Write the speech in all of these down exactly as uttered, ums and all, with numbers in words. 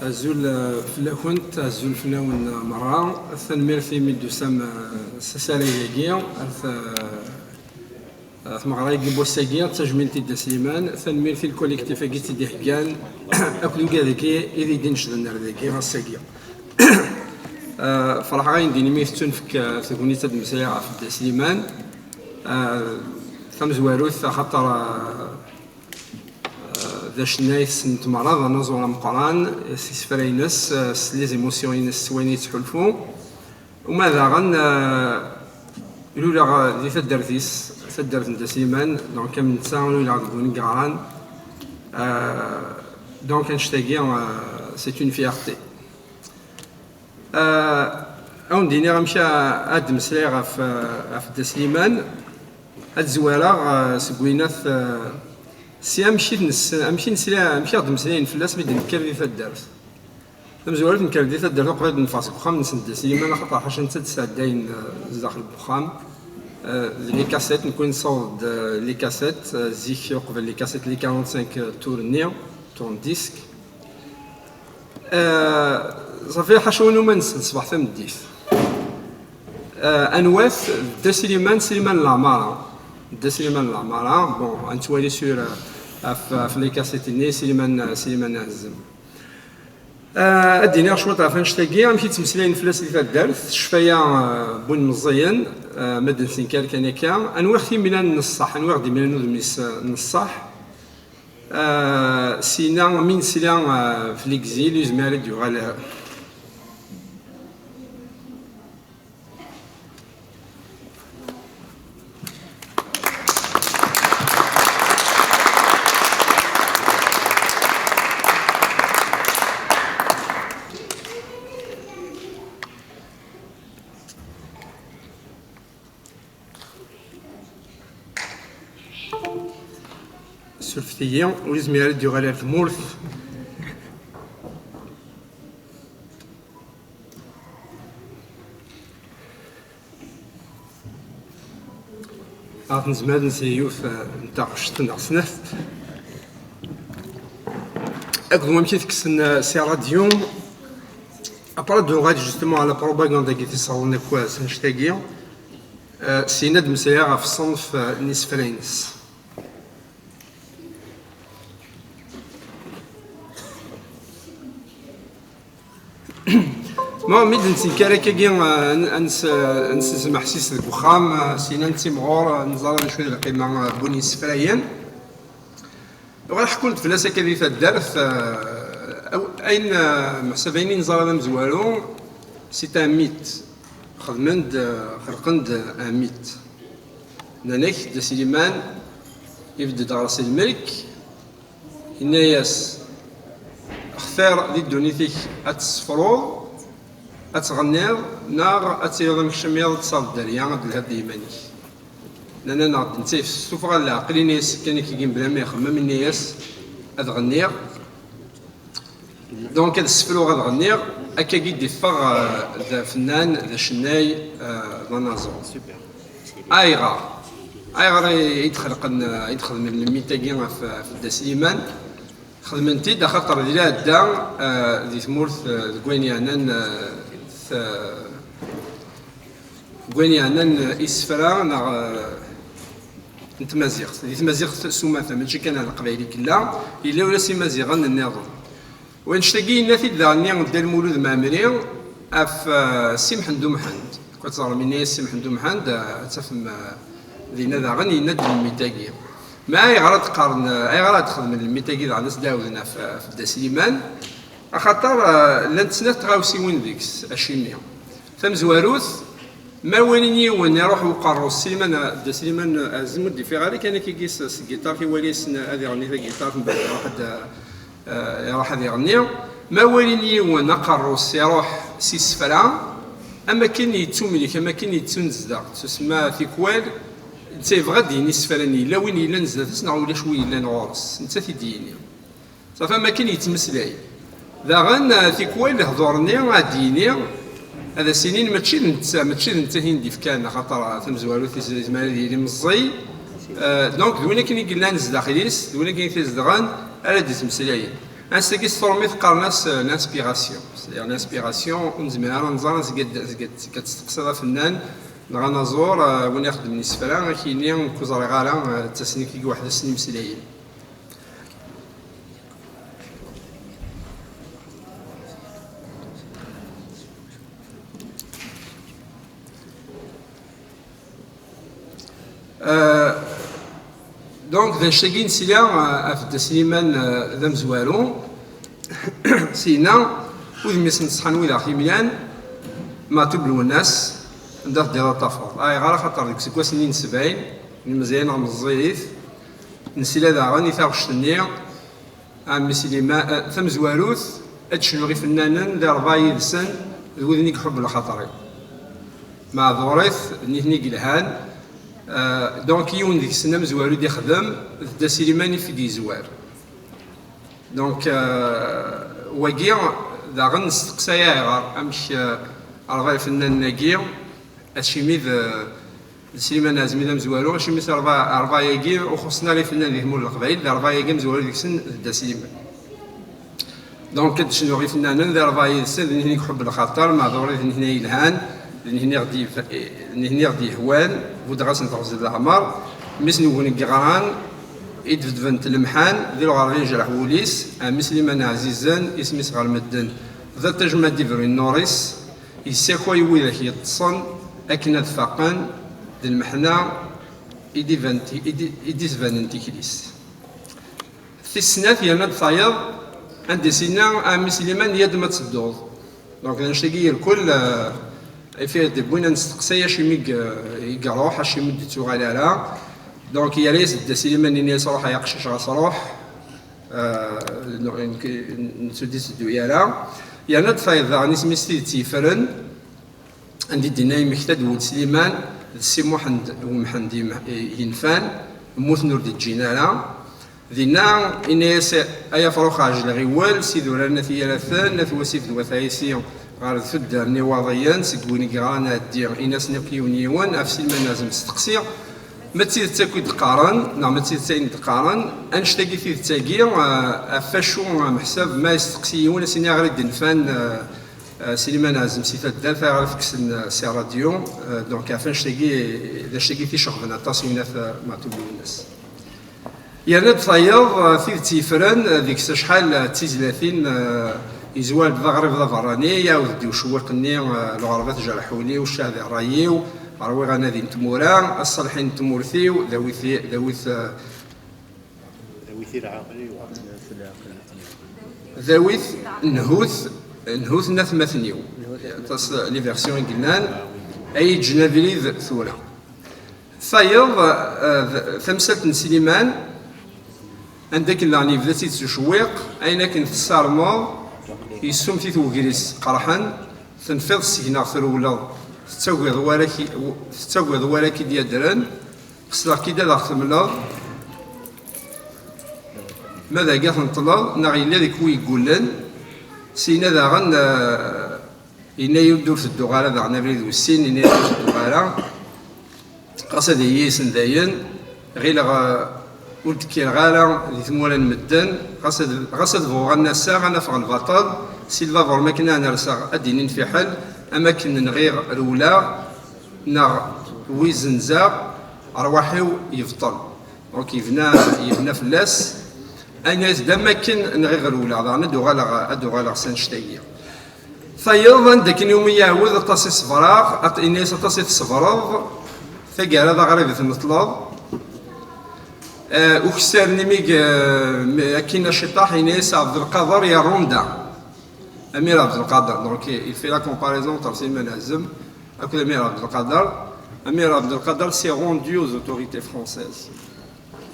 Azul, eh, fell-akent, azul fell-awen, eh, merra. Tanemmirt imi d-tusam, eh, s asarag-agi, ar t-, eh, tmeɣra-agi n wass-agi, d tajmilt i Dda Sliman. Tanemmirt i lkolektif-agi i tt-id-iheggan, akked ugad-agi i d-inecden ar dagi ass-agi. Eh, ferḥeɣ ayen din imi tettunefk, eh, tegnit ad d-mmeslayeɣ ɣef Dda Sliman. Eh, tamezwarut, axaṭer, eh, d acennay tessnemt merra, d anaẓur ameqqran, s isefra-ines, s les émotions-ines, s wayen yettḥulfu. Uma daɣen, eh, luleɣ di taddart-is, taddart n Dda Sliman, donc am netta luleɣ deg Wungeɣran. Eh, donc annect-agi, eh, c'est une fierté. Eh, ad wen-d-iniɣ amek a-, ad d-mmeslayeɣ ɣef, eh, ɣef Dda Sliman. Ad zwareɣ, eh, seg winat, eh, si amek i t-nes-, amek i nesla, amek i ɣ-d-mmeslayen fell-as mi d-nekker di taddart. Tamezwarut, nekker di taddart uqbel ad neffeɣ seg uxxam-nsen Dda Sliman, axaṭer ḥaca netta d-sɛeddayen, eh, zdaxel n uxxam. Eh, d les cassettes, nekni nessaweḍ-d, eh, les cassettes, eh, zik uqbel les cassettes, les quarante-cinq, eh, tours-nni, tourne-disque. Eh, ṣafi, ḥaca win umansen ṣṣbeḥ tameddit. Eh, anwa-t? Dda Sliman, Sliman n Leɛmara. Dda Sliman n Leɛmara, bon, ad nettwali sur, eh, ɣef, ɣef les cassettes-nni, Sliman, Sliman Azem. Eh, ad d-iniɣ cwiṭ ɣef annect-agi, amek i ttmeslayen fell-as di taddart, ccfaya, eh, n win meẓẓiyen, eh, ma d-nettenkar kan akka, anwa i ɣ-t-imlan n ṣṣeḥ, anwa i ɣ-d-imlan udem-is, eh, n ṣṣeḥ. Eh, sina, mi nesla, eh, f l'exil, ur yezmir ad d-yuɣal. Surfet-iyi, ur yezmir ara ad d-yuɣal ar tmurt. Ad nezmer ad nsel yiwet, eh, n taɣect neɣ snat. Akked wamek i tekksen, eh, si radyu. Après, ad d-nuɣal justement à la propagande-agi, tiseɣlin akk, eh, s annect-agi. Eh, syin ad d-mmeslayeɣ ɣef ṣṣenf, eh, n yisefra-ines. Ma mi d-nettenkar akkagi, eh, ad nes-, eh, ad nesezmeḥ s-is deg uxxam, eh, syin ad nettimɣur, eh, neẓra d acu i d lqima, eh, n win yessefrayen. Bɣiɣ ad ḥkunt fell-as akka di taddart, eh, aw-, ayen, eh, meḥsab ayen i neẓra d amezwaru, c'est un mythe. Xedmen-d, eh, xelqen-d un mythe. Nnan-ak, Dda Sliman ibedd-d ɣer-s lmelk, yenna-yas: "Xtir di ddunit-ik ad tessefruḍ, ad tɣenniḍ, neɣ ad tiliḍ amekcamiḍ, ad tesɛuḍ dderya, ad telhiḍ d yiman-ik." Nnan-aneɣ-d netta yessufeɣ ɣer leɛqel, yenna-yas kan akkagi mebla ma ixemmem, yenna-yas: "Ad ɣenniɣ." Donc ad ssefruɣ, ad ɣenniɣ, akkagi d-iffeɣ, euh, d afennan, d acennay, euh, d anaẓur. Ayɣer? Ayɣer i, i d-xelqen, euh, i d-xedmen le mythe-agi ɣef, ɣef Dda Sliman? Xedmen-t-id axaṭer di lɛadda, euh, di tmurt, euh, deg wayen yeɛnan, euh, t-, deg wayen yeɛnan, euh, isefra neɣ, euh, n tmaziɣt. Di tmaziɣt s umata, mačči kan ar leqbayel i yella, yella ula s imaziɣen nniḍen. Wanect-agi yenna-t-id daɣen-nni Dda Lmulud Mɛemmri ɣef, eh, Si Mḥend Umḥend. Kwa teẓrem, yenna-yas Si Mḥend Umḥend, eh, ad tafem, eh, dinna daɣen yenna-d le mythe-agi. Ma ayɣer ad qqaren, eh, ayɣer ad xedmen le mythe-agi daɣen ad s-d-ɛawden ɣef, ɣef Dda Sliman? Axaṭer, eh, llant snat tɣawsiwin deg-s, acimi. Tamezwarut, ma walin yiwen iruḥ uqerru-s, Sliman, Dda Sliman Azem ur d-ifiɣ ara kan akkagi s, s giṭart, iwali-yasen ad iɣenni tagiṭart, mbeɛd iruḥ ad, eh, iruḥ ad iɣenni. Ma walin yiwen aqerru-s iruḥ s isefra, am akken yettumlek, am akken yettunezdeɣ, tusemma tikwal, netta yebɣa ad d-yini isefra-nni, yella win yellan zdat-s neɣ ulac win yellan ɣur-s, netta t-id-yini. Safi, am akken yettmeslay. Daɣen, eh, tikwal lehdur-nni ad d-yini, ad as-inin mačči d netta, mačči d netta i ten-d-ifkan, axaṭer tamezwarut yezmer ad yili meẓẓiy. Eh, donc, d win akken i yellan zdaxel-is, d win akken i t-izedɣen, ara d-ittmeslayen. Ass-agi s tṛumit qqaren-as, euh, l'inspiration. C'est-à-dire l'inspiration, ur nezmir ara ad nẓer, azga d-, azga d-, azga d-testeqsiḍ afennan neɣ anaẓur, euh, win ixeddmen isefra, ad k-yini nekk ur ẓriɣ ara, euh, d tasniki deg weḥd-s n imeslayen. Euh, donc, d anect-agi i nesla, euh, ɣef Dda Sliman, euh, d amezwaru. Syenna, udem-is n ṣṣeḥ n wid aɣ-t-imlan, Maɛtub Lwennas, anda teddiḍ ad t-tafeḍ. Ayɣer? Axaṭer deg iseggasen-nni n sebɛin, n imeẓyayen ɣer meẓẓiyit, nesla daɣen i taɣect-nni, a mmi Sliman, eh, tamezwarut, ad d-cnuɣ ifennanen di rebɛa yid-sen d widen i iḥubben lxaṭer-iw. Meɛdurit, d nitni i yelhan. Eh, donc, yiwen deg-sen amezwaru i d-ixdem, d Dda Sliman i f-, i d-yezwar. Donc, eh, wagi, daɣen nesteqsay ayɣer, amek, eh, rebɛa ifennanen-agi, acimi d, d Sliman Ɛazem i d amezwaru, acimi s rebɛa, rebɛa-agi ur xuṣṣen ara ifennanen di tmurt n Leqbayel, d rebɛa-agi amezwaru deg-sen d Dda Sliman. Donc, ad d-cnuɣ ifennanen, d rebɛa yid-sen, d nitni i iḥubben lxaṭer, meɛdurit d nitni i yelhan, d nitni i ɣ-d-yef-, d nitni i ɣ-d-yehwan, buddeɣ-asen teɣzi n leɛmer, mmi-s n ugni n yeɣran, i d-bedbent lemḥan, di lɣerba yejreḥ wul-is, ɛemmi Sliman ɛzizen, isem-is ɣer medden, d aṭij ma d-ibrun nnuṛ-is, yessakay widak yeṭṭsen akken ad faqen d lmeḥna i d-iban-, i d-, i d-isbanen tikli-s. Tis snat, yerna-d tayeḍ, anda i s-yenna, a ɛemmi Sliman, yya-d ma tedduḍ. Donc, d annect-agi irkel, euh, i fi d-wwin ad nesteqsay acimi i, i iruḥ, acimi ur d-ittuɣal ara. Donc, yerra-yas-d Dda Sliman, yenna-yas, ruḥ ay aqcic, ɣas ruḥ. Euh, n-, n-, n-, ur d-itteddu ara. Yerna-d tayeḍ daɣen, isem-is Tidet Yeffren, anda i d-yenna yemmekta-d Wuled Sliman d Si Muḥend Umḥend yem-, yenfan, mmuten ur d-ǧǧin ara. Dinna, yenna-yas, ay afrux ɛejleɣ iwel, s idurar n At Yiraten, At Wasif d Wat Ɛisi, ɣer tuddar n Iwaḍiyen, seg win i yeɣran ɛeddi, in-asen akk yiwen yiwen, ɣef Sliman Ɛazem steqsi, ma d tidet akk i d-qqaren, neɣ ma d tidet ayen d-qqaren, annect-agi tidet-agi, eh, ɣef acu, eh, meḥsab, ma yesteqsi yiwen, ad s-iniɣ ɣer i d-nfan, eh, eh, Sliman Ɛazem si taddart, ayɣer i t-kksen, eh, si ṛṛadyu, eh, donc ɣef annect-agi, d annect-agi t-iceɣben aṭas i At, eh, Maɛtub Lwennas. Yerna-d tayeḍ, eh, tidet yeffren, eh, deg-s acḥal, eh, d tizlatin, eh, yezwar-d d aɣrib d aberrani, iɛawed-d i ucewwiq-nni, eh, lɣerba tjerḥ ul-iw, ccah di ṛṛay-iw, ṛwiɣ anadi n tmura, aṣṣalḥi n tmurt-iw, d awit, d awit, eh, d awit, nhut, nhut n atmaten-iw. Aṭas, eh, les versions i yellan, ay yeǧǧen abrid tura. Tayeḍ, eh, d tamsalt n Sliman, anda akken daɣen yebda-tt-id s ucewwiq, ayen akken tessarmeḍ, yessummet-it wegris qerḥen, tenfiḍ seg-neɣ trewleḍ, tettagiḍ wara ki-, tettagiḍ wara k-id-yaddren, qesdeɣ-k-id ad aɣ-temleḍ, ma d aga tenṭleḍ, neɣ yella deg wi yeggullen, syenna daɣen, eh, yenna-yi-d ur tedduɣ ara daɣen abrid wis sin, yenna-yi-d ur tedduɣ ara. Ɣas ad iyi-yisen dayen, ɣileɣ, eh, ur d-kkireɣ ara di tmura n medden, ɣas ad, ɣas ad bɣuɣ ad n-aseɣ, ad n-afeɣ lbaṭel, si lbabur mi akken ad n-rseɣ ad d-inin fiḥel, am akken nɣiɣ rewleɣ, neɣ wi zenzeɣ, rrwaḥ-iw yebṭel. Donc yebna, yebna fell-as, ayen-as-d am akken nɣiɣ rewleɣ, daɣen ad d-uɣaleɣ, ad d-uɣaleɣ s annect-agi. Tayeḍ, anda akken iwumi iɛawed aṭas i ṣebreɣ, at-, ini-as aṭas i tṣebreḍ, taggara d aɣrib i tneṭleḍ. Eh, ukessar-nni mi, eh, mi, akkin aciṭaḥ, ini-as Ɛebdelqader yerrunda. Amir Ɛebdelqader, donc il fait la comparaison entre Sliman Ɛazem akked Amir Ɛebdelqader. Amir Ɛebdelqader s'est rendu aux autorités françaises.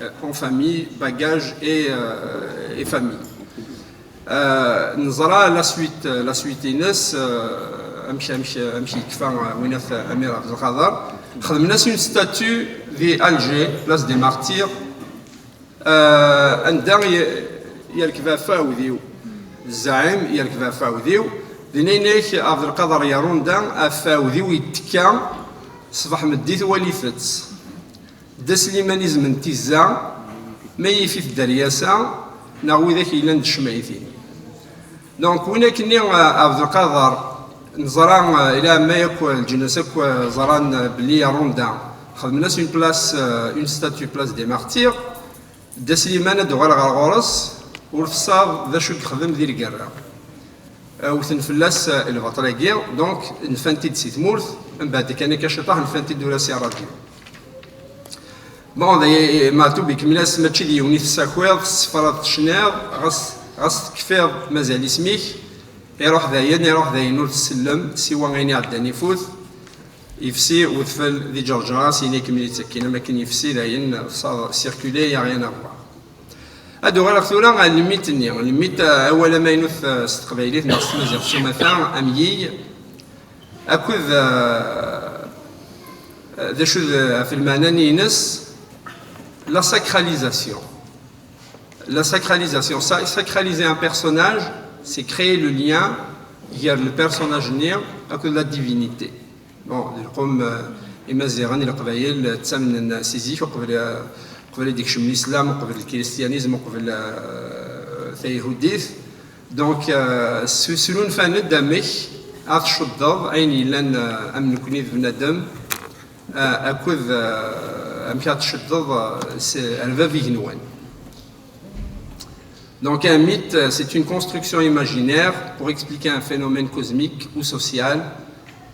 Euh, en famille, bagages et, euh, et famille. Euh, neẓra la suite, la suite-ines, euh, amek, amek, amek yekfa, euh, winat Amir Abdelkader. Xedmen-as une statue di Alger, place des Martyrs. Euh, anda ye-, yerkeb ɣef uɛewdiw. Zzaɛim yerkeb ɣef uɛewdiw. Dinna yenna-yak Abdelkader yerrunda ɣef uɛewdiw yettekka, ṣṣbeḥ meddit walit-tt. Dda Sliman izem n tizza, ma yif-it dderyas-a, neɣ widak yellan d ccmaytin. Donc, win akkenni, euh, Abdelkader, neẓra, euh, ila ma yakk, euh, lǧennas akk, euh, ẓran, euh, belli Ronda xedmen-as une place, euh, une statue place des martyrs. Dda Sliman ad d-uɣaleɣ ɣer ɣur-s, ur tessaḍ d acu i yexdem di lgerra. Euh, wten fell-as, euh, lbaṭel-agi, donc nfan-t-id si tmurt, mbeɛd kan akka ciṭaḥ nfan-t-id ula si ṛṛadyu. Bon, d ay-, Maɛtub ikemmel-as, mačči d yiwen i tessakiḍ, tessefraḍ, tecniḍ, ɣas, ɣas tekfiḍ mazal isem-ik, iruḥ dayen, iruḥ dayen ur tsellem, siwa ayen iɛeddan ifut, yefsi udfel di Ǧerǧer, syin ikemmel-itt akkin, am akken yefsi dayen, tessaḍ circuler, y a rien à voir. Ad uɣaleɣ tura ɣer lmit-nni. Lmit, euh, awal amaynut, euh, s teqbaylit neɣ s tmaziɣt s umata, amyiy, akked, euh, d acu d, ɣef lmeɛna-nni-ines, la sacralisation. La sacralisation. Sa-, sacraliser un personnage, c'est créer le lien gar le personnage-nni akked la divinité. Bon, d lqum, euh, Imaziɣen, Leqbayel, ttamnen si zik, uqbel, euh, uqbel ad d-ikcem lislam, uqbel lkristiyanizm, uqbel, euh, tayhudit. Donc, euh, s-, slunfan-d amek ad tcuddeḍ ayen yellan, euh, am nekni d bnadem, euh, akked, euh, amek ad tcuddeḍ, euh, s-, ar bab igenwan. Donc un mythe, euh, c'est une construction imaginaire pour expliquer un phénomène cosmique ou social,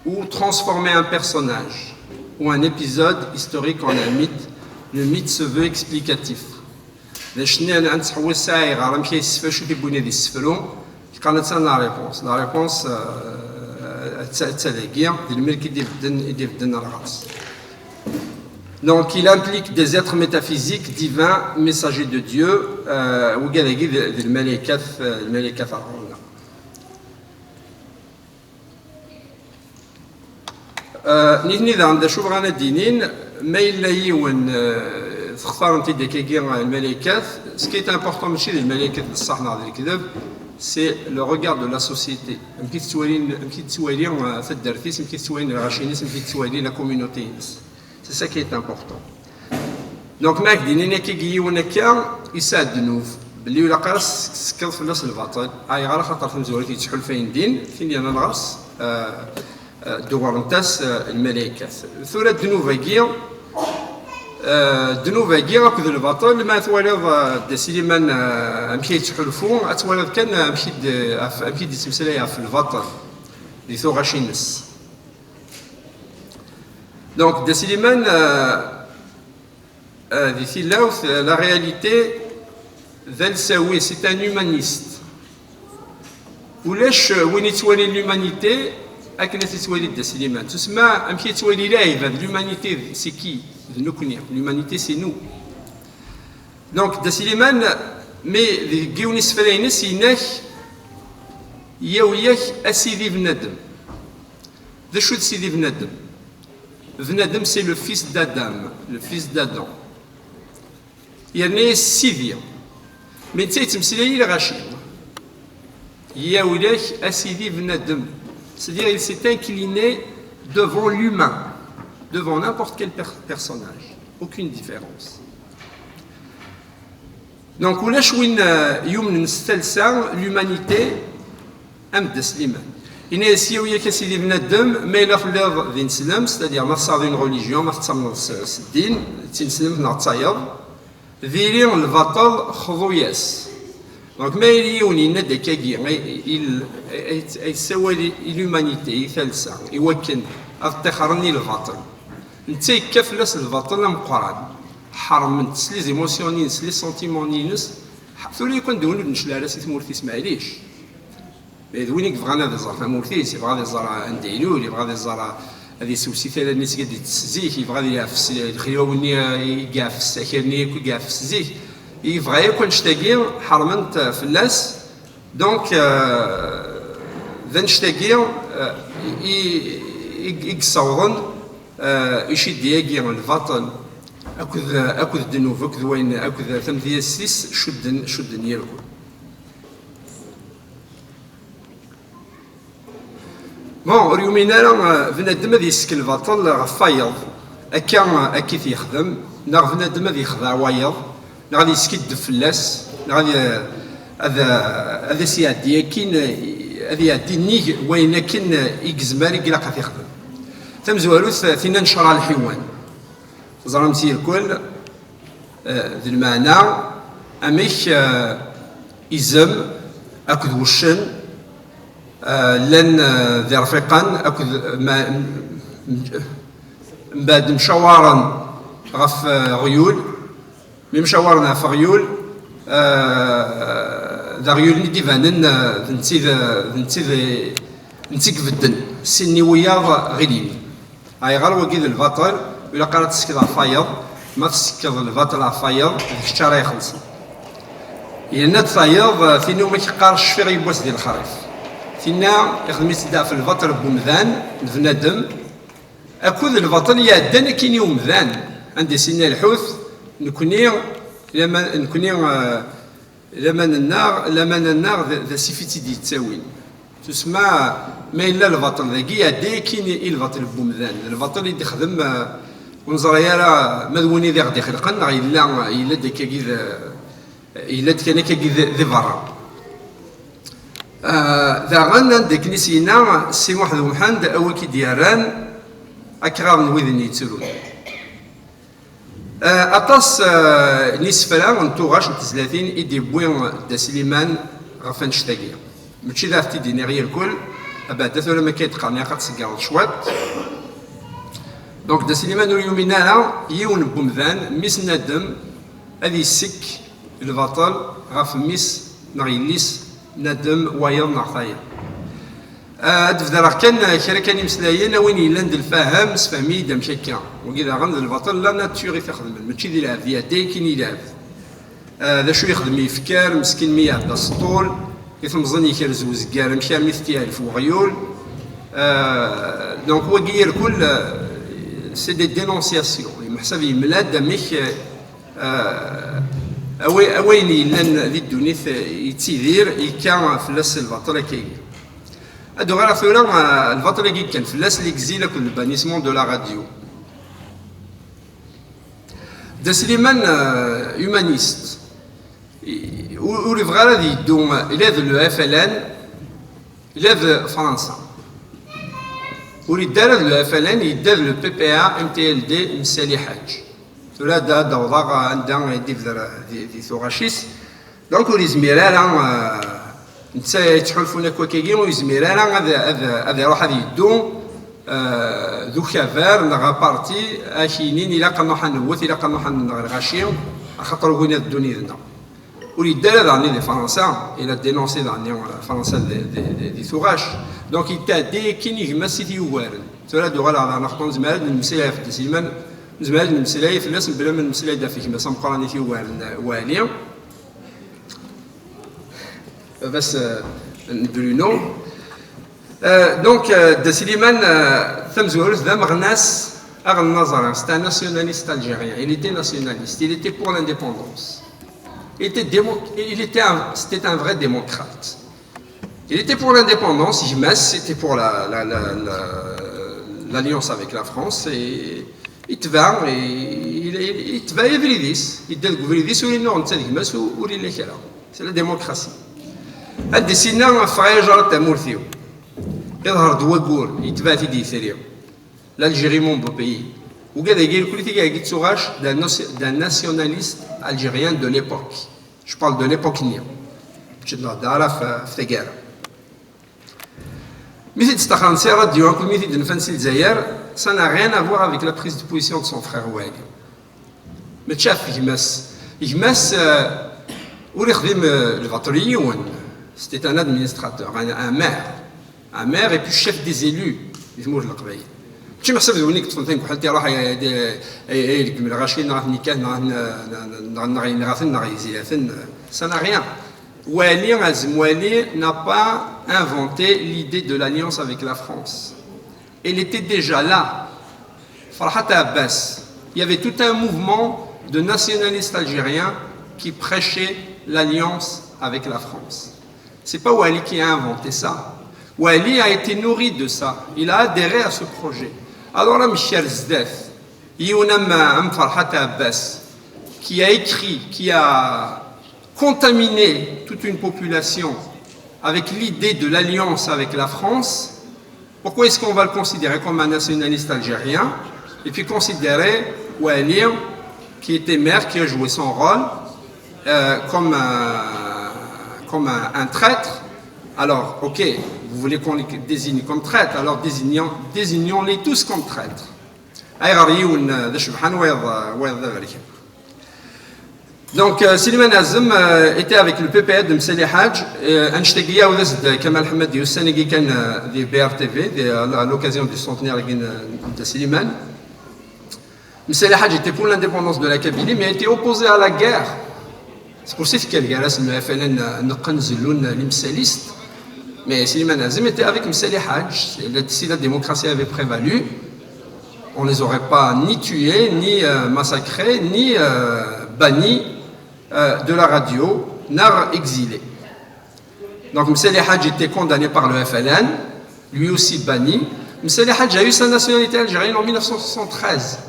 ou transformer un personnage ou un épisode historique en un mythe. Le mythe se veut explicatif. D acu-nni ad nettḥewwis s ayɣer, amek ay yessefra, acu i t-iwwin ad yessefru? Qqaren-as la réponse. La réponse, euh, d ta, d ta dagi, d lmelk i d-ibedden, i d-ibedden ɣer ɣer-s. Donc, il implique des êtres métaphysiques, divins, messagers de Dieu, euh, wigad-agi d, d lmalaykat, euh, lmalaykat ɣer ɣur-neɣ. Euh, nitni daɣen d acu bɣan ad d-inin, ma yella yiwen, euh, textarem-t-id akkagi, euh, lmalaykat, ce qui est important mačči d lmalaykat d ṣṣeḥ neɣ d lekdeb, c'est le regard de la société. Amek i tettwalin, amek i tettwali, euh, taddart-is, amek i tettwalin lɣaci-ines, amek i tettwali la communauté-ines. C'est ça qui est important. Donc, ma ak-d-inin akkagi yiwen akka, yesɛa ddnub, belli ilaq ara s-, tekkeḍ fell-as lbaṭel. Ayɣer? Axaṭer tamezwarut yettḥulfayen din, tin yernan ɣer-s, euh, euh, dewwrent-as, euh, lmalaykat. Tura ddnub-agi, euh, ddnub-agi akked lbaṭel, ma twaliḍ, euh, Dda Sliman, euh, amek ay yettḥulfu, ad twaliḍ kan amek i d-, ɣef, amek i d-yettmeslay ɣef lbaṭel di tuɣac-ines. Donc, Dda Sliman, euh, euh, di tilawt, euh, la réalité, d alsawi, c'est un humaniste. Ulac, euh, win yettwalin l'humanité akken ad tettwali Dda Sliman. Tusemma, amek yettwali lɛibad, l'humanité, c'est qui? D nekkni. L'humanité, c'est nous. Donc, Dda Sliman, mi deg yiwen isefra-ines, yenna-k, yawi-yak a sidi bnadem. D acu d sidi bnadem? Bnadem, c'est le fils d'Adam, le fils d'Adam. Yerna-yas sidi. Mais netta yettmeslay i lɣaci. Yawi-yak a sidi bnadem. C'est-à-dire, il s'est incliné devant l'humain, devant n'importe quel per-, personnage. Aucune différence. Donc, ulac win, euh, yumnen s talsa, l'humanité, am Dda Sliman. Ini-as, yawi-yak a sidi bnadem, ma yella telliḍ d ineslem, c'est-à-dire ma tesɛiḍ une religion, ma tettamneḍ s, s ddin, d tineslemt neɣ d tayeḍ, diri lbaṭel, xḍu-yas. Donc, ma yella yiwen yenna-d akkagi, ay, ay, ay, ay yessawal i, i l'humanité, i talsa, i wakken ad ṭṭixren i lbaṭel. Netta yekka fell-as lbaṭel ameqqran. Ḥermen-t s les émotions-ines, s les sentiments-ines. Ḥ-, tura yakk anda win ur d-necli ara si tmurt-is, maɛlic. D win i yebɣan ad iẓer tamurt-is, yebɣa ad iẓer anda ilul, yebɣa ad iẓer, ad isew si tala-nni seg ad ittess zik, yebɣa ad yeɛfes lexyaw-nni i yeɛfes, akal-nni yakk i yeɛfes zik. Yebɣa yakk annect-agi, ḥermen-t fell-as. Donc, euh, d annect-agi, euh, i, i, i yessawḍen, euh, icidi-agi, lbaṭel, akked, akked ddnub, akked wayen, akked tamedyazt-is, cudden, cudden irkul. Bon, ur yumin ara, euh, bnadem ad yessken lbaṭel ɣef wayeḍ, akka, akka i t-yexdem, neɣ bnadem ad yexdeɛ wayeḍ, neɣ ad yeskiddeb fell-as, neɣ ad y-, ad, ad as-iɛeddi akin, ad iɛeddi nnig wayen akken i yezmer, i ilaq ad t-ixdem. Tamezwarut, tinna n ccṛeɛ lḥiwan. Teẓram-tt irkel, eh, d lmeɛna amek, eh, izem akked wuccen, eh, llan, eh, d irfiqan akked ma-, m-, mbeɛd mcawaren ɣef, eh, ɣyul. Mi mcawaren ɣef ɣyul, eh, d aɣyul-nni d-ibanen, eh, d netta i d, d netta i d, d netta i ibedden. Sin-nni wiyaḍ ɣilin. Ayɣer wagi d lbaṭel, ur ilaq ara ad teskiḍ ɣef wayeḍ, ma teskeḍ lbaṭel ɣef wayeḍ, d kečč ara ixellṣen. Yenna-d tayeḍ, eh, tin umi k-qqar cfiɣ yiwwas di lexrif. Tinna ixdem-itt-id ɣef lbaṭel n wemdan, d bnadem, akked lbaṭel iɛeddan akkin i umdan, anda i s-yenna lḥut, nekni, laman, nekni, eh, laman-nneɣ, laman-nneɣ d, d asif i tt-id-yettawin. Tusma, ma yella lbaṭel dagi, iɛedda akkin i, i lbaṭel n wemdan. D lbaṭel i d-ixdem, eh, ur neẓri ara ma d win i d aɣ-d-ixelqen, neɣ yella, yella-d akkagi d, yella-d kan akkagi di, di berra. Ah, daɣen, anda akken i s-yenna Si Muḥ d Umḥend, a wi k-id-yerran, ad k-ɣaḍen widen yettrun. Ah, aṭas, ah, n yisefra n tuɣac n tezlatin i d-yewwi Dda Sliman ɣef annect-agi. Mačči d ad t-id-iniɣ irkul, abeɛda tura ma akka i d-qqaren ilaq ad tṣeggreḍ cwiṭ. Donc, Dda Sliman ur yumin ara yiwen n wemdan, mmi-s n Adem, ad yessek lbaṭel ɣef mmi-s neɣ yelli-s n Adem, wayeḍ neɣ tayeḍ. Ah, ad d-bedreɣ kan kra kan imeslayen, a win yellan d lfahem, sefhem-iyi-d amek akka. Wagi daɣen d lbaṭel, la nature i t-ixedmen, mačči d lɛebd, iɛedda akkin i lɛebd. Ah, d acu yexdem yifker, meskin mi iɛedda s ṭṭul, i temẓin yekrez uzeggar, amek armi t-yeɛlef weɣyul. Ah, donc, wagi irkul, ah, c'est des dénonciations. Yemḥsab yemla-d amek, ah, awa-, awayen yellan di ddunit, ah, yettidir, yekka fell-as lbaṭel akkagi. Ad uɣaleɣ tura, ah, lbaṭel-agi yekkan fell-as, l'exil akked le bannissement de la radio. Dda Sliman, euh, humaniste. I-, ur, ur yebɣi ara ad yeddu, ila d le F L N, ila d Fransa. Ur yedda ara d le F L N, yedda d le P P A M T L D n Sali Ḥaǧ. Tura ad, ad d-awḍeɣ anda i d-ibder di, di tuɣac-is. Donc, ur yezmir ara, euh, netta yettḥulfun akk akkagi, ur yezmir ara ad, ad, ad iruḥ ad yeddu, euh, d ukabar neɣ aparti, ad ak-yinin ilaq ad nruḥ ad newwet, ilaq ad nruḥ ad nenɣ lɣaci, axaṭer ugin ad ddun yid-neɣ. Ur yedda ara daɣen di Fransa, il a dénoncé daɣen, euh, Fransa di, di, di, di tuɣac. Donc, yetɛedda akkin i gma-s i t-yugaren. Tura ad uɣaleɣ daɣen axaṭer nezmer ad nemmeslay ɣef Dda Sliman, nezmer ad nemmeslay fell-as, mebla ma nemmeslay-d ɣef gma-s ameqqran i t-yugaren, euh, Wali. Baba-s, euh, n Bruno. Euh, donc, euh, Dda Sliman, euh, tamezwarut d ameɣnas aɣelnaẓri, c'est un nationaliste algérien. Il était nationaliste, il était pour l'indépendance. Il était démo-, il était un, c'était un vrai démocrate. Il était pour l'indépendance, gma-s, c'était pour la, la, la, la, l'alliance avec la France, et itba, et il, il, itba abrid-is, yedda deg ubrid-is, ur yennuɣ netta d gma-s, ur, ur illa kra. C'est la démocratie. Ad d-isinna ffeɣ ay ajaṛ tamurt-iw. Iḍher-d waggur, yetbeɛ-t-id yitri. L'Algérie, mon beau pays. Ugad-agi irkul-it i tuɣac d'un nation-, d'un nationaliste algérien de l'époque. Je parle de l'époque-nni. Mačči d-nehder ara ɣef, ɣef taggara. Mi t-id-staxren si radio, akked mi t-id-nfan si Lezzayer, ça n'a rien à voir avec la prise de position de son frère Wali. Mačči ɣef gma-s. Gma-s, euh, ur ixdim, euh, lbaṭel i yiwen. C'était un administrateur, un, un maire. Un maire et puis chef des élus di tmurt n Leqbayel. Mačči meḥsub d win i yeṭṭfen tanegḥelt iruḥ ay, ay, ay, ay ireggem lɣaci, neɣ ad ten-ikkat, neɣ ad ten-, neɣ, neɣ, neɣ, neɣ ad ten-, neɣ yezla-ten. Ça n'a rien. Wali, Azem Wali n'a pas inventé l'idée de l'alliance avec la France. Elle était déjà là. Farhat Abbas. Il y avait tout un mouvement de nationalistes algériens qui prêchaient l'alliance avec la France. C'est pas Wali qui a inventé ça. Wali a été nourri de ça. Il a adhéré à ce projet. Alors, amek ar zdat, yiwen am, am Farhat Abbas, qui a écrit, qui a contaminer toute une population avec l'idée de l'alliance avec la France, pourquoi est-ce qu'on va le considérer comme un nationaliste algérien et puis considérer Waeli, qui était maire, qui a joué son rôle, euh, comme, un, comme un, un traître? Alors, ok, vous voulez qu'on les désigne comme traîtres, alors désignons, désignons-les tous comme traîtres. Ayɣer yiwen d acebḥan, wayeḍ, wayeḍ d aberkan. Donc, euh, Slimane Azem, euh, était avec le P P A de Msali Hadj. Euh, annect-agi, iɛawed-as-d Kamal Ḥemmadi ussan-agi kan, euh, di B R T V, di, à l'occasion du centenaire de Slimane. Msali Hadj était pour l'indépendance de la Kabylie, mais était opposé à la guerre. C'est pour ça qu'il y a le F L N, euh, neqqen zellun, euh, les Msalistes. Mais Slimane Azem était avec Msali Hadj. Si la, si la démocratie avait prévalu, on ne les aurait pas ni tués, ni, euh, massacrés, ni, euh, bannis, euh, de la radio, ni exilés. Donc Msali Hadj était condamné par le F L N, lui aussi banni. Msali Hadj a eu sa nationalité algérienne en mille neuf cent soixante-treize.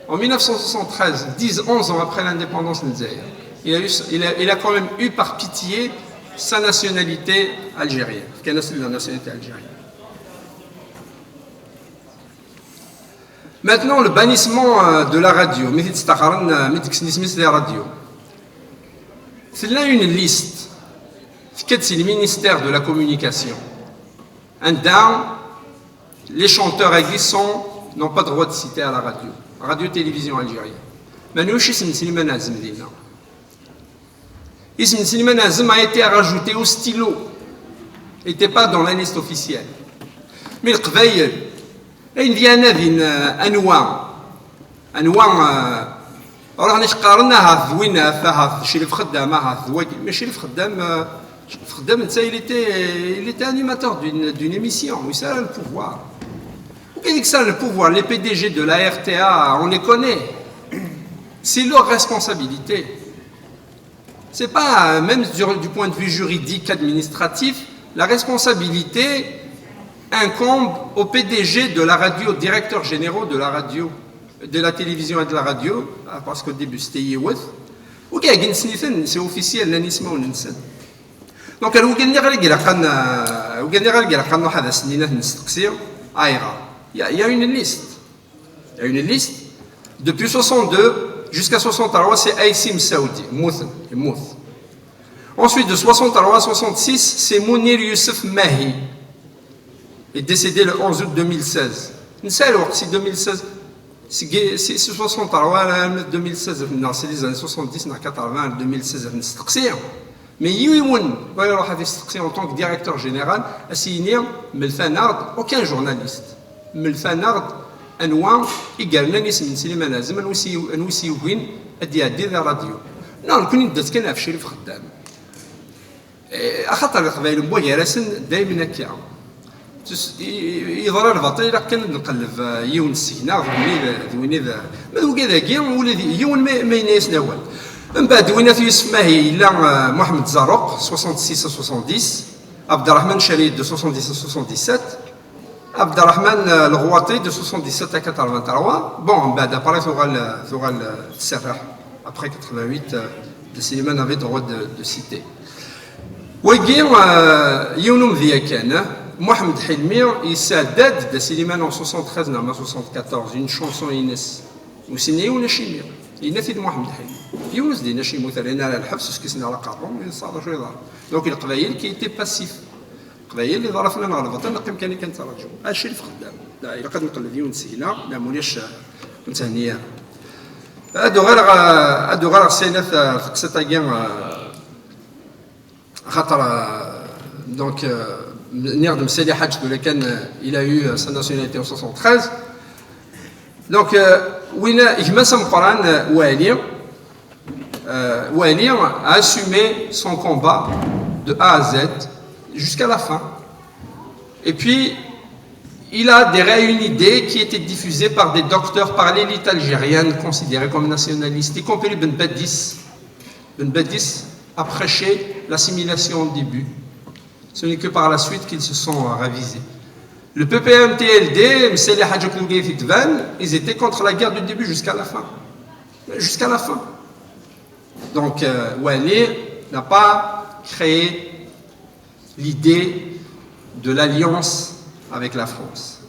En mille neuf cent soixante-treize, dix, onze ans après l'indépendance de Dzaïr, il a eu, il a, il a quand même eu par pitié sa nationalité algérienne, qui est la nationalité algérienne. Maintenant, le bannissement, euh, de la radio, mi t-id-staxren, euh, mi d-kksen isem-is di radio. Tella une liste, tekka-d si le ministère de la communication, anda les chanteurs-agi sont, n'ont pas droit de citer à la radio, Radio Télévision Algérienne. Manouch isem n Slimane Azem dinna. Isem n Slimane Azem a été rajouté au stylo. Il n'était pas dans la liste officielle. Mais Leqbayel, ayen di anadin, euh, anwa, anwa, euh, ruḥen ak-qqaren ahat d winat, ahat d Crif Xeddam, ahat d wagi. Mais Crif Xeddam, euh, Crif Xeddam, netta, il était, il était animateur d'une, d'une émission. Ur yesɛi ara le pouvoir. Ou bien il a le pouvoir, les P D G de la R T A, on les connaît. C'est leur responsabilité. C'est pas, euh, même du, du point de vue juridique, administratif, la responsabilité incombe au P D G de la radio, directeur général de la radio, de la télévision et de la radio, ah, parce qu'au début c'était yiwet. Wagi ttniten, c'est officiel, llan ismawen-nsen. Donc, ar wagi nniɣ ara ilaqen, euh, wagi nniɣ ara ilaqen ad as-nini, ad nesteqsi, ayɣer? Il y a, il y a une liste. Il y a une liste. Depuis soixante-deux jusqu'à soixante-trois, c'est Aïssi Messaoudi, yemmut, yemmut. Ensuite, de soixante-trois à soixante-six, c'est Mounir Youssef Mahi, est décédé le onze août deux mille seize. Nesɛa lweqt, c'est deux mille seize. C'est, c'est, c'est soixante-trois, là, deux mille seize, non, c'est les années soixante-dix, non, quatre-vingts, deux mille seize, nesteqsi. Mais yiwen, voilà, en tant que directeur général, a s-yini, mlet-aneɣ-d, aucun journaliste, mlet-aneɣ-d anwa i yernan isem n Slimane Azem, anwa i s-, anwa i s-yugin ad d-iɛeddi di ṛṛadyu. Non, nekkni nedda-tt kan ɣef Crif Xeddam. Eh, axaṭer Leqbayel n wagar-asen daymen akka. Tus-, i-, i-, yeḍra lbaṭel, ilaq kan ad nqelleb, eh, yiwen seg-neɣ, d win i d, d win i d, ma d wigad-agi, ula d yiwen ma, ma yenna-yasen awal. Mbeɛd, Winat Youssef Mahi, yella, eh, Mohamed Zarruq, soixante-six à soixante-dix, Abderrahmane Charid de soixante-dix à soixante-dix-sept, Abderrahmane, euh, Leɣwaṭi de soixante-dix-sept à quatre-vingt-trois. Bon, mbeɛd après tuɣal, euh, tuɣal, euh, tserreḥ. Après quatre-vingt-huit, euh, Dda Slimane avait droit de, de citer. Wagi, euh, yiwen umedya kan, hein. Mohamed Hilmi yesɛedda-d Dda Slimane en soixante-treize neɣ en soixante-quatorze, une chanson-ines. Ur s-yenni yiwen acimi. Yenna-t-id Mohamed Hilmi. Yiwen ur s-d-yenna acimi, ur t-rrin ara lḥebs, ur s-kksen ara aqerru, ur yeẓri d acu yeḍran. Donc, Leqbayel qui était passif. Leqbayel, iḍ ara flan ɣer lbaṭel, neqqim kan akken nettraǧu. Acrif Xeddam. La, ilaq ad nqelleb yiwen seg-neɣ, la, ma ulac, euh, ur nethenni ara. Ad uɣaleɣ, euh, ad uɣaleɣ s ayla, euh, teqsiṭ-agi, euh, axaṭer, euh, donc, euh, nniɣ-d Msali Ḥaǧ tura kan, euh, il a eu, euh, sa nationalité en soixante-treize. Donc, euh, winna, gma-s ameqqran, euh, Waeli, euh, Waeli a assumé son combat de A à Z jusqu'à la fin. Et puis, il a adhéré à une idée qui était diffusée par des docteurs, par l'élite algérienne, considérés comme nationalistes, y compris Ben Badis. Ben Badis a prêché l'assimilation au début. Ce n'est que par la suite qu'ils se sont, euh, ravisés. Le P P M T L D, Msali Ḥaǧ akked Ugayt Idban, ils étaient contre la guerre du début jusqu'à la fin. Jusqu'à la fin. Donc, euh, Wali n'a pas créé l'idée de l'alliance avec la France.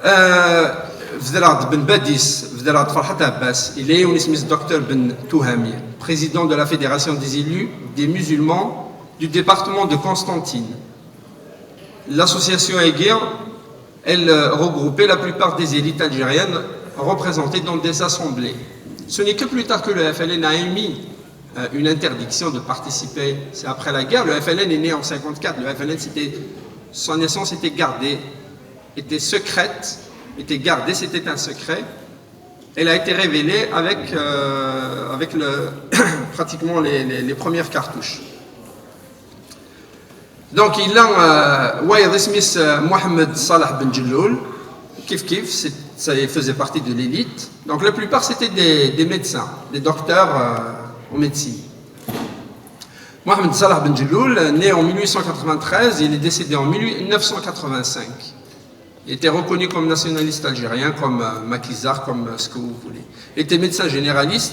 Euh, Vedra Ben Badis, Vedra Farhat Abbas, il est isem-is docteur Ben Touhami, président de la Fédération des élus des musulmans du département de Constantine. L'association Aiguirre, elle euh, regroupait la plupart des élites algériennes représentées dans des assemblées. Ce n'est que plus tard que le F L N a émis euh, une interdiction de participer. C'est après la guerre. Le F L N est né en cinquante-quatre. Le F L N, c'était, sa naissance était gardée, était secrète, était gardée, c'était un secret. Elle a été révélée avec, euh, avec le, pratiquement les, les, les premières cartouches. Donc, il a, euh, ouais, isem-is, euh, Mohamed Salah Ben Jelloul, kif kif, c'est- ça faisait partie de l'élite. Donc, la plupart, c'était des, des médecins, des docteurs euh, en médecine. Mohamed Salah Ben Jelloul, euh, né en mille huit cent quatre-vingt-treize, il est décédé en mille neuf cent quatre-vingt-cinq. Il était reconnu comme nationaliste algérien, comme euh, maquisard, comme euh, ce que vous voulez. Il était médecin généraliste.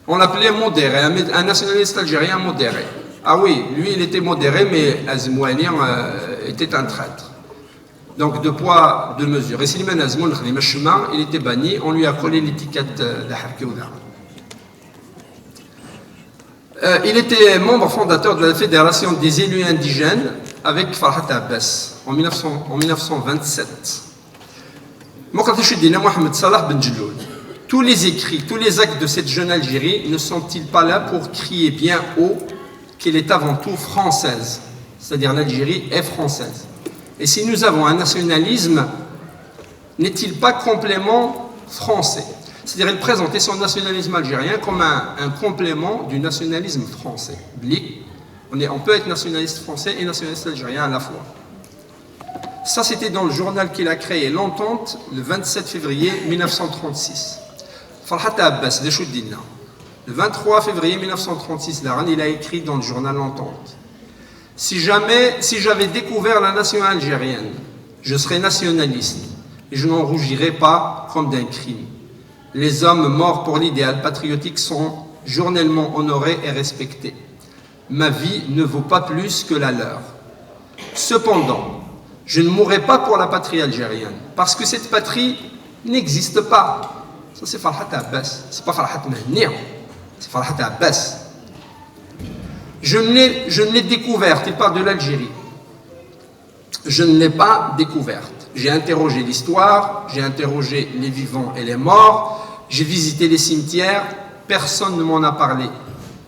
On l'appelait modéré, un, mé- un nationaliste algérien modéré. Ah oui, lui, il était modéré, mais Azmouni euh, était un traître. Donc, deux poids, deux mesures. Et Slimane Azmoun Khlima Chema, il était banni, on lui a collé l'étiquette euh, de Harki Ouda. Euh, il était membre fondateur de la Fédération des élus indigènes avec Farhat Abbas en mille neuf cents, en mille neuf cent vingt-sept. Mohamed Salah Ben Jelloul. Tous les écrits, tous les actes de cette jeune Algérie ne sont-ils pas là pour crier bien haut qu'elle est avant tout française ? C'est-à-dire l'Algérie est française. Et si nous avons un nationalisme, n'est-il pas complément français ? C'est-à-dire, il présentait son nationalisme algérien comme un, un complément du nationalisme français. Blic, on, est, on peut être nationaliste français et nationaliste algérien à la fois. Ça, c'était dans le journal qu'il a créé, L'Entente, le vingt-sept février mille neuf cent trente-six. Farhat Abbas, d acu d-yenna ? Le vingt-trois février mille neuf cent trente-six, Laran, il a écrit dans le journal L'Entente : « Si jamais, si j'avais découvert la nation algérienne, je serais nationaliste et je n'en rougirais pas comme d'un crime. Les hommes morts pour l'idéal patriotique sont journellement honorés et respectés. Ma vie ne vaut pas plus que la leur. Cependant, je ne mourrai pas pour la patrie algérienne, parce que cette patrie n'existe pas. » Ça, c'est Farhat Abbas. C'est pas Farhat Mhenni, c'est Farhat Abbas. Je ne l'ai, je ne l'ai découverte, il parle de l'Algérie. Je ne l'ai pas découverte. J'ai interrogé l'histoire, j'ai interrogé les vivants et les morts, j'ai visité les cimetières, personne ne m'en a parlé.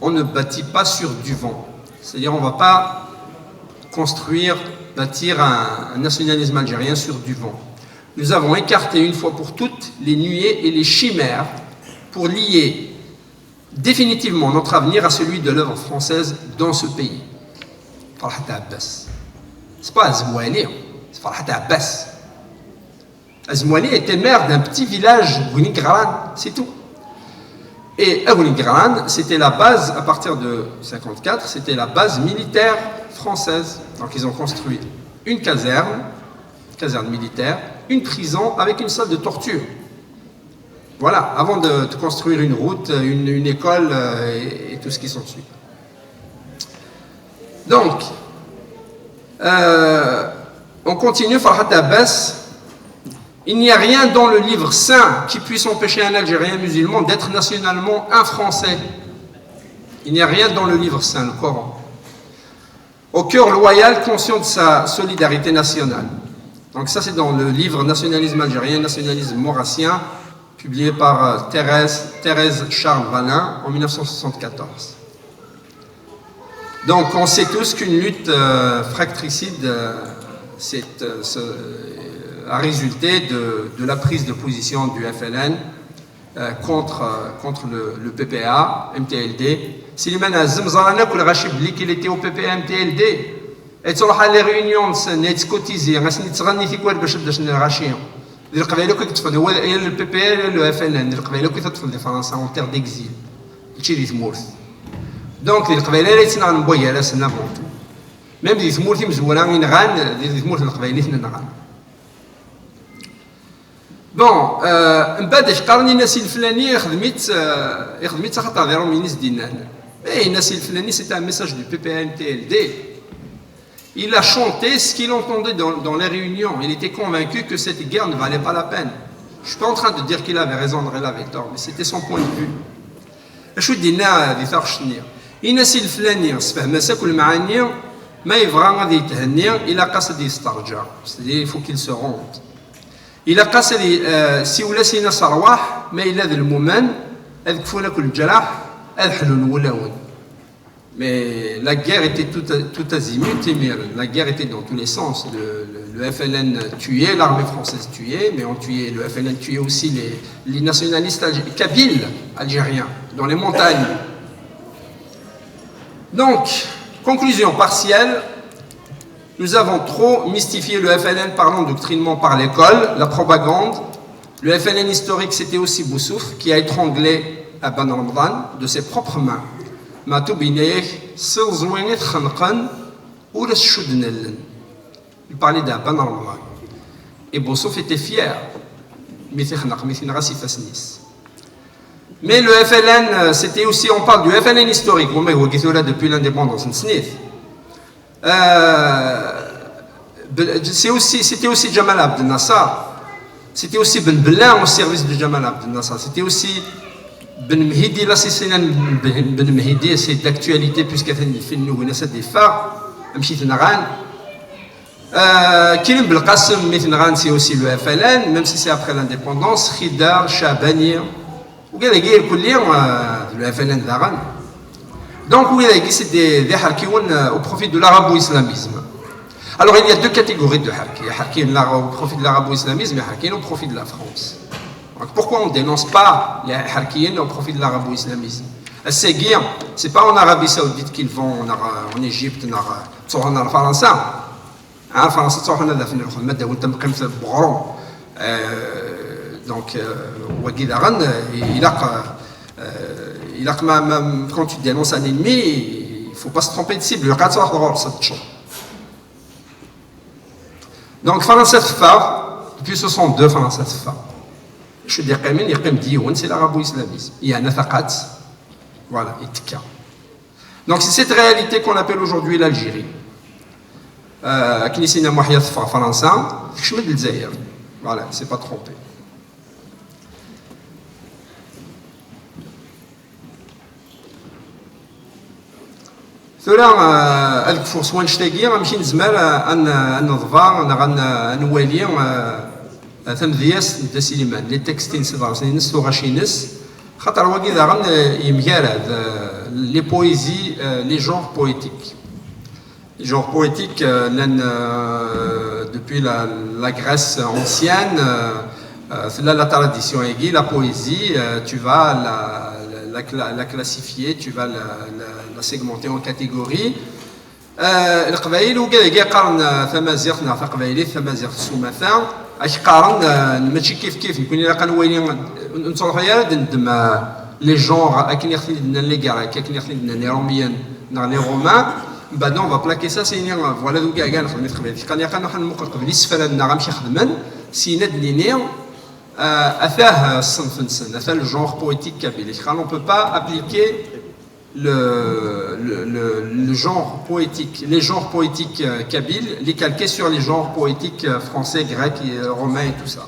On ne bâtit pas sur du vent. C'est-à-dire, on ne va pas construire, bâtir un, un nationalisme algérien sur du vent. Nous avons écarté une fois pour toutes les nuées et les chimères pour lier définitivement notre avenir à celui de l'œuvre française dans ce pays. Farhat Abbas. C'est pas Azmouni, c'est Farhat Abbas. Azmouni était maire d'un petit village, Gounikran, c'est tout. Et à Gounikran, c'était la base, à partir de cinquante-quatre, c'était la base militaire française. Donc ils ont construit une caserne, caserne militaire, une prison avec une salle de torture. Voilà, avant de, de construire une route, une, une école euh, et, et tout ce qui s'ensuit. Donc, euh, on continue, Farhat Abbas. Il n'y a rien dans le livre saint qui puisse empêcher un Algérien musulman d'être nationalement un Français. Il n'y a rien dans le livre saint, le Coran. Au cœur loyal, conscient de sa solidarité nationale. Donc ça, c'est dans le livre Nationalisme algérien, nationalisme maurassien, publié par euh, Thérèse, Thérèse Charles Valin en mille neuf cent soixante-quatorze. Donc on sait tous qu'une lutte euh, fractricide euh, c'est, euh, ce- euh, a résulté de, de la prise de position du F L N euh, contre, euh, contre le, le P P A, M T L D. Slimane Azem, ẓran akk lɣaci belli qu'il était au P P A M T L D. Yettruḥ à les réunions nsen, yettcotiser, asen yettɣenni tikwal bac ad d-asen lɣaci. D leqbayel akk i yeṭṭfen, wa ya le P P A ya le F L N, d leqbayel akk i teṭṭfen di Fransa en terre d'exil. Mačči di tmurt. Donc di leqbayel ara yettnaɣen n wagar-asen avant tout. Même di tmurt imezwura i nɣan, di di tmurt n leqbayel i ten-nɣan. Bon, euh, mbaɛd ak-qqaren, ini-as i leflani ixdem-itt, euh, ixdem-itt axaṭer d Iṛumyen i s-d-innan. Eh, ini-as i leflani, c'était un message du P P M T L D. Il a chanté ce qu'il entendait dans, dans les réunions. Il était convaincu que cette guerre ne valait pas la peine. Je suis pas en train de dire qu'il avait raison, il avait tort, mais c'était son point de vue. Acu d-yenna di taɣect-nni? Ini-as i leflani, sefhem-as akk lemɛani, ma yebɣa ad yethenni, ilaq-as ad yesteṛǧa. C'est-à-dire, il faut qu'il se rende. Ilaq-as ad y-, euh, siwel-as, ini-as rwaḥ, ma yella d lmumen, ad kfun akk leǧraḥ, ad ḥlun wulawen. Mais la guerre était tout, tout azimut, imiren. La guerre était dans tous les sens. Le, le, le F L N tuait, l'armée française tuait, mais on tuait, le F L N tuait aussi les, les nationalistes algé- kabyles algériens dans les montagnes. Donc, conclusion partielle, nous avons trop mystifié le F L N par l'endoctrinement, par l'école, la propagande. Le F L N historique, c'était aussi Boussouf qui a étranglé Aban Ramḍan de ses propres mains. Matou Binayek, Silzouin et Khanqan, ou le Choudnel. Il parlait d'Aban Ramḍan. Et Boussouf était fier. Mais c'est Khanaq, mais c'est une race fasniste. Mais le F L N, euh, c'était aussi, on parle du F L N historique, on met depuis l'indépendance, c'est aussi, c'était aussi Jamal Abdel Nasser, c'était aussi Ben Bella au service de Jamal Abdel Nasser, c'était aussi Ben Mhidi, l'assassinat Ben Mhidi, c'est d'actualité puisqu'il y a une fin de Nasa des phares, un petit naran. Euh, Kirim Belkacem, mi t-nɣan, c'est aussi le F L N, même si c'est après l'indépendance, Khidar, Chabani, وكذا كاين كل يوم، آه، le F L N داغن. Donc وكذا كاين c'est des, des حركيون, euh, au profit de l'arabo-islamisme. Alors il y a deux catégories de حركي. حركيون au profit de l'arabo-islamisme, حركيون au profit de la France. Donc pourquoi on dénonce pas les حركيون au profit de l'arabo-islamisme? الساقية, c'est pas en Arabie Saoudite qu'ils vont, en, Ara- en Égypte, en, Ara- en France. Hein, France, tu vois, on a fait le خدمة داون تمقيم في بغرون. Euh, donc, euh, وكي داغن, euh, il a, euh, il a ما, ما, quand tu dénonces un ennemi, il faut pas se tromper de cible. Le quatre heures, c'est chaud. Donc, France F A, depuis soixante-deux, France F A. Je suis des قايمين, يقيم ديون, c'est l'arabo-islamisme. Il y a نفقات. Voilà, il تكا. Donc c'est cette réalité qu'on appelle aujourd'hui l'Algérie. Euh, akken i s-yenna Muḥya teffeɣ Fransa, tekcem-d Lezzayer. Voilà, c'est pas trompé. Tura, euh, ad kfuɣ s wannect-agi, amek i nezmer, euh, ad n- ad neḍber neɣ ad n- ad nwali, euh, tamedyazt n Dda Sliman, les textes-ines, iḍersen-ines, tuɣac-ines, xaṭer wagi daɣen, euh, yemgarad, euh, les poésies, euh, les genres poétiques. Les genres poétiques, euh, llan, euh, depuis la, la Grèce ancienne, euh, euh, c'est la, la tradition aiguë, la poésie, euh, tu vas la, la, la cla- la classifier, tu vas la, la, la segmenter en catégories. Euh, Leqbayel, wigad-agi qqaren, euh, tamaziɣt neɣ taqbaylit, tamaziɣt s umata, ak qqaren, euh, mačči kif kif, nekkni ilaq ad nwali, ur nettruḥu ara ad neddem, euh, les genres akken i ɣ-ten-id-nnan les Grecs, akken i ɣ-ten-id-nnan les Romiens neɣ les Romains. Mbaɛd on va plaquer ça, c'est une, voilà, d ugaga nexdem i teqbaylit. Kan yaqan ad nmuqel qbel isefra-nneɣ amek i xedmen, syin ad d-nini, euh, atah, euh, ṣṣenf-nsen, atah le genre poétique kabyle. Kan on peut pas appliquer le, le, le, le genre poétique, les genres poétiques, euh, kabyles, les calquer sur les genres poétiques, euh, français, grecs, et, euh, romains et tout ça.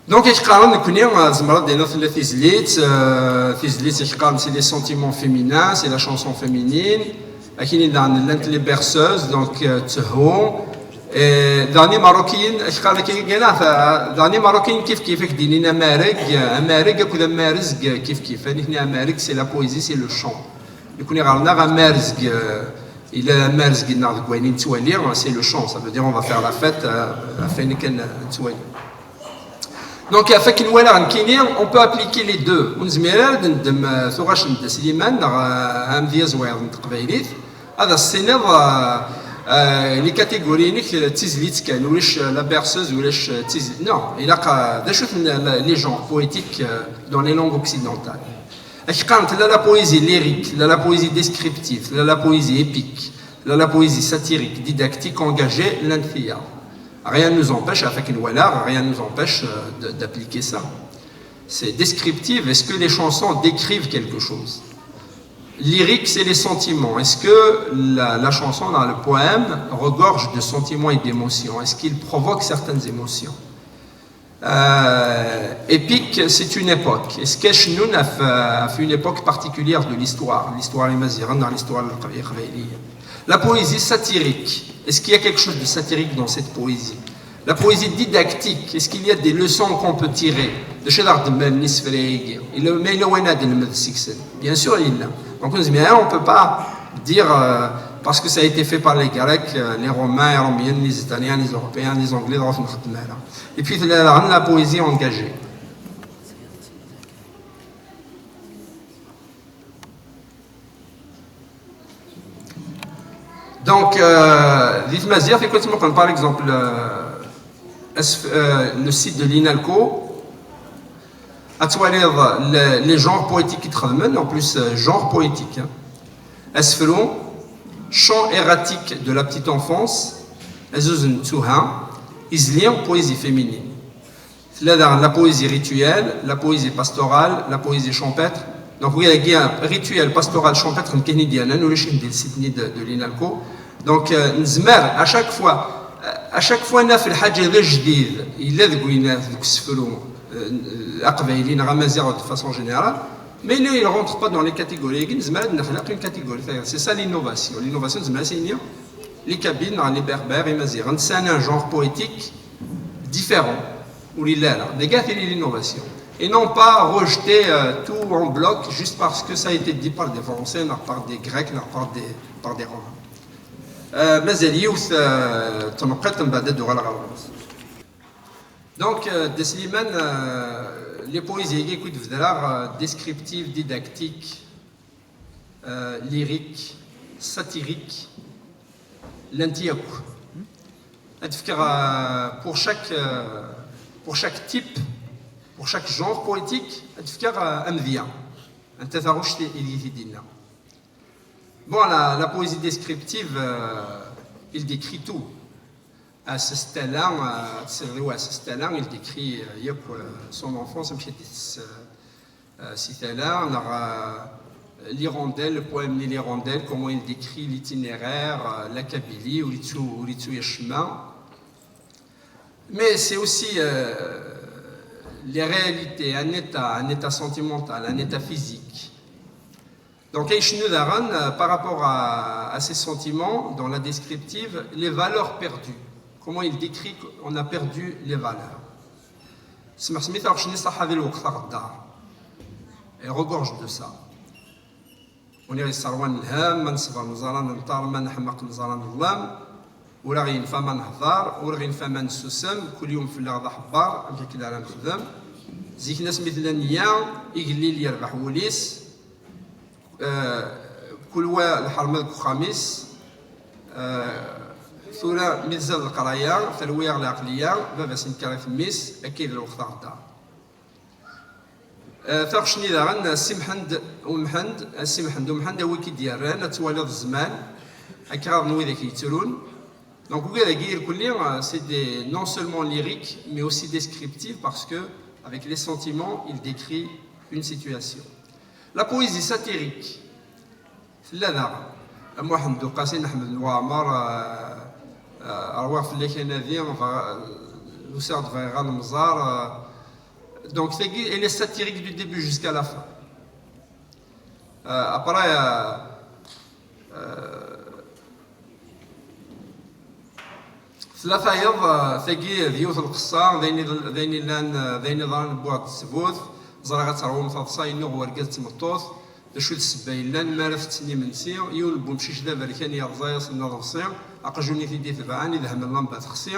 Donc, akken qqaren nekkni, euh, tzemreḍ ad d-tiniḍ tella tizlit, euh, tizlit akken qqaren c'est les sentiments féminins, c'est la chanson féminine. Akken i daɣen llant les berceuses, donc, euh, ttehu. Et daɣen Imeṛṛukiyen, akken qqaren akken, daɣen Imeṛṛukiyen kif kif, ak d-inin amareg, amareg akked amarezg kif kif. Nitni amareg, c'est la poésie, c'est le chant. Nekkni ɣer-neɣ amarezg, euh, yella amarezg-nneɣ deg wayen i nettwali, c'est le chant, ça veut dire on va faire la fête, euh, ɣef wayen kan nettwali. Donc, ɣef akken walaɣ nekkini, on peut appliquer les deux. Ur nezmir ara ad neddem, euh, tuɣac n Dda Sliman neɣ, euh, amedyaz wayeḍ n teqbaylit, ad as-tiniḍ, euh, euh, les catégories-inek, euh, d tizlit kan, ulac, euh, la berceuse, ulac, euh, d tizlit. Non, ilaq, euh, d acu-ten, euh, les genres poétiques, euh, dans les langues occidentales. Ak qqaren tella la poésie lyrique, tella la poésie descriptive, tella la poésie épique, tella la poésie satirique, didactique, engagée, llant tiyaḍ. Rien ne nous empêche, enfin, rien ne nous empêche euh, d'appliquer ça. C'est descriptif. Est-ce que les chansons décrivent quelque chose? Lyrique, c'est les sentiments. Est-ce que la, la chanson, dans le poème, regorge de sentiments et d'émotions? Est-ce qu'il provoque certaines émotions? Euh, épique, c'est une époque. Est-ce que nous, on a fait une époque particulière de l'histoire, l'histoire imazighane, l'histoire iqbaylienne? La poésie satirique, est-ce qu'il y a quelque chose de satirique dans cette poésie? La poésie didactique, est-ce qu'il y a des leçons qu'on peut tirer de chez l'art de Melnis Freyg? Mais il y en a des. Bien sûr, il y en a. Donc, on ne peut pas dire, euh, parce que ça a été fait par les Grecs, euh, les Romains, les Romains, les Italiens, les Européens, les Anglais, et puis la, la, la poésie engagée. Donc, euh, di tmaziɣt, i kent-muqen, par exemple, euh, euh, le site de l'INALCO, ad twaliḍ les genres poétiques qui txedmen, en plus, euh, genre poétique. Hein. Asefru, chant erratique de la petite enfance, azuz n ttuha, izli, poésie féminine. Tella daɣen la poésie rituelle, la poésie pastorale, la poésie champêtre. Donc, oui, il y a rituel, pastoral, champêtre, on le site de, de l'INALCO. Donc, euh, à chaque fois, euh, à chaque fois, on a fait le hadj de jdid, il est de Gouinat, de Kseflou, euh, de façon générale. Mais il ne rentre pas dans les catégories. Il y a une catégorie. C'est ça l'innovation. L'innovation, c'est les Kabyles, les Berbères, c'est un genre poétique différent. Ou l'innovation. Et non pas rejeter euh, tout en bloc juste parce que ça a été dit par des Français, par des Grecs, par des, par des Romains. Euh, mais il y a aussi, euh, donc, euh, des Slimane, euh, les poésies, écoute, euh, descriptives, didactiques, euh, lyriques, satiriques, llant yakk. Euh, pour chaque, euh, pour chaque type, pour chaque genre poétique, euh, un bien. Bon, la, la poésie descriptive, euh, il décrit tout. Asestala, euh, c'est vrai, Asestala, il décrit euh, euh, son enfance, euh, euh, l'hirondelle, le poème de l'hirondelle, comment il décrit l'itinéraire, euh, la Kabylie, ou l'Itsu Yashma. Mais c'est aussi euh, les réalités, un état, un état sentimental, un état physique. Donc, Aïch Noudaran, euh, par rapport à, à ses sentiments, dans la descriptive, les valeurs perdues. Comment il décrit qu'on a perdu les valeurs. Smith a regorge de ça. On est Ur aɣ-yenfa ma nehḍer, ur aɣ-yenfa ma nessusem, kul yum fell-aɣ d aḥebber, amek akken ara nexdem. Zik-nni asmi tella nniya, igellil yerbeḥ wul-is, eh, kul wa lḥerma deg uxxam-is, eh, tura mi tzad leqraya, terwi-yaɣ leɛqliya, baba-s yenker i mmi-s, akka i d lweqt aɣeddaṛ. Eh, taɣect-nni daɣen, a Si Mḥend U Mḥend, a Si Mḥend U Mḥend, a wi k-id-yerran, ad twaliḍ zzman, akraḍ n widak yettrun. Donc, ugad-agi irkelli, euh, c'est des, non seulement lyrique, mais aussi descriptif, parce que, avec les sentiments, il décrit une situation. La poésie satirique, tella daɣen. A Muḥend U Qasi Ḥmed n Waɛmer, euh, euh, rwiɣ fell-ak anadi, usiɣ-d bɣiɣ ad nemẓer, euh, donc, tagi, elle est satirique du début jusqu'à la fin. Euh, après, euh, euh, tella tayeḍ, euh, tagi d yiwet n lqessa, d ayen i-, d ayen illan, euh, d ayen iḍran wwiɣ-d ttbut, ẓriɣ ad terwem taḍsa, yennuɣ wergaz d tmeṭṭut, d acu d ssebba yellan, mi ara tetten imensi, yiwen n wemcic d aberkan yerẓa-yasen aḍebsi, aqjun i t-id-itebɛen, idhem n lamba texsi.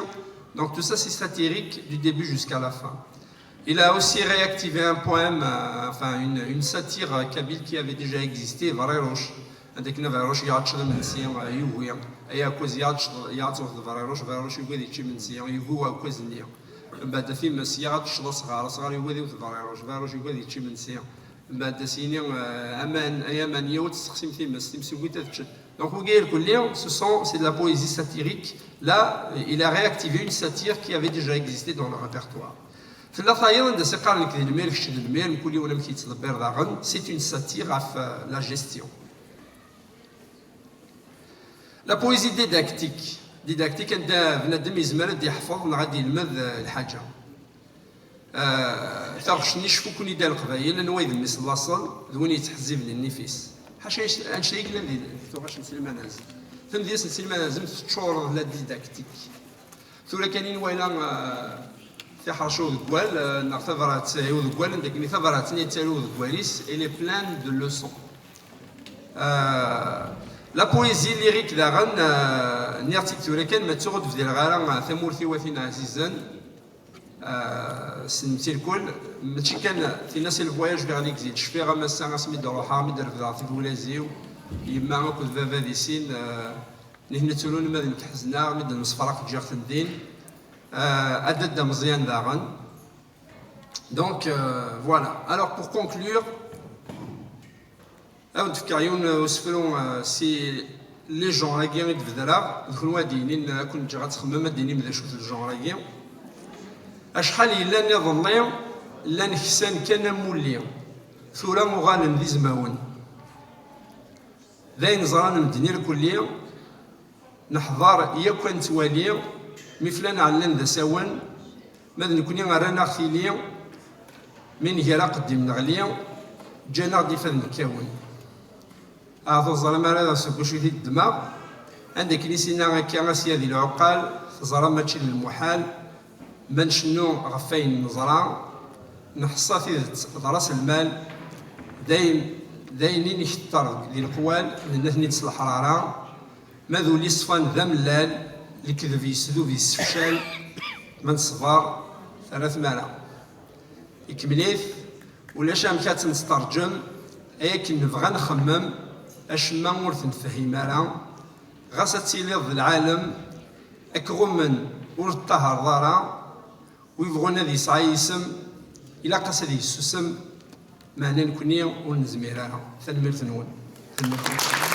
Donc tout ça c'est satirique du début jusqu'à la fin. Il a aussi réactivé un poème, euh, enfin une, une satire kabyle qui avait déjà existé, Bariruc. Anda akken Bariruc yeɛṭec d imensi, euh, yugi, ay aɛekkaz yeɛṭec, yeɛṭec d Bariruc, Bariruc yugi ad yečč imensi, yugi uɛekkaz-nni. Mbeɛd times, yeɛṭec d asɣar, asɣar yugi ad iwet Bariruc, Bariruc yugi ad yečč imensi. Mbeɛd ad s-yini, euh, aman, ay aman, yaw ad tessexsim times, timsugit ad ččen. Donc, wigi irkelli, ce sont, c'est de la poésie satirique. Là, il a réactivé une satire qui avait déjà existé dans le répertoire. Tella tayeḍ anda s-iqqar nekk d lmir, kečč d lmir, mkul yiwen amek yettḍebbir daɣen. C'est une satire ɣef, euh, la gestion. La poésie didactique. Didactique, anda bnadem yezmer ad d-yeḥfeḍ neɣ ad d-yelmed, euh, lḥaǧa. Euh, taɣect-nni cfuken-id a Leqbayel, anwa i d mmi-s n laṣel, d win yettḥezziben nnif-is. Ḥaca annect-a i yellan di, di tuɣac n Sliman Azem. Tamedyazt n Sliman Azem teččur d la didactique. Tura kan i nwala, euh, tiḥerci udeggal, euh, neɣ tabrat i udeggal, anda akken tabrat-nni yettaru udeggal-is, elle est pleine de leçons. Euh, la poésie lyrique daɣen, euh, nniɣ-tt-id tura kan, ma ttuɣ ur d-bdireɣ ara, euh, tamurt-iw a tin ɛzizen. Euh, s netta lkul, mačči kan tinna c'est le voyage vers l'exil. Cfiɣ am ass-a asmi d-ruḥeɣ, mi d-refdeɣ tiwlazi-w, yemma akked baba di sin, euh, nitni tturun ma d nekk ḥezneɣ, mi d-nemsefraq ǧǧiɣ-ten din. Euh, ad d-adda Meẓyan daɣen. Donc, euh, voilà. Alors, pour conclure, ad wen-d-fkeɣ yiwen usefru, euh, si les genres-agi i d-bedreɣ, d kunwi ad d-yinin, ad ken-ǧǧeɣ ad txemmem, ad d-tinim d acu-t le genre-agi. Acḥal yellan iḍelli, llan ksan kan amulli, tura uɣalen d izmawen. D ayen ẓran medden irkelli, neḥḍer yakk ad nettwali, mi flan ɛellan d asawen, ma d nekni rran-aɣ tili, mi nger aqeddim neɣli, ǧǧan-aɣ-d ifad nekkawen. Ahat ur teẓram ara seg wacu i t-id-ddmeɣ, anda akken i s-inna akka a s-yadi lɛuqqal, teẓram mačči d lmuḥal, ma ncennu ɣef wayen neẓra, neḥṣa tidet d ras lmal, d ayen, d ayen i nketter di leqwal, nenna-ten-id s leḥrara, ma d ul iṣfan d amellal, lekdeb yesdub yessefcal, ma neṣber, terra tmara. Ikemmel-it, ulac amek ad tt-nesṭerǧem, ay akken nebɣa nxemmem, acemma ur t-nefhim ara, ɣas ad tiliḍ d lɛalem, ad k-ɣummen ur teṭṭahareḍ ara, wi bɣun ad yesɛa yisem, ilaq-as ad yessusem, meɛna nekni ur nezmir ara. Tanemmirt-nwen. Tanemmirt-nwen.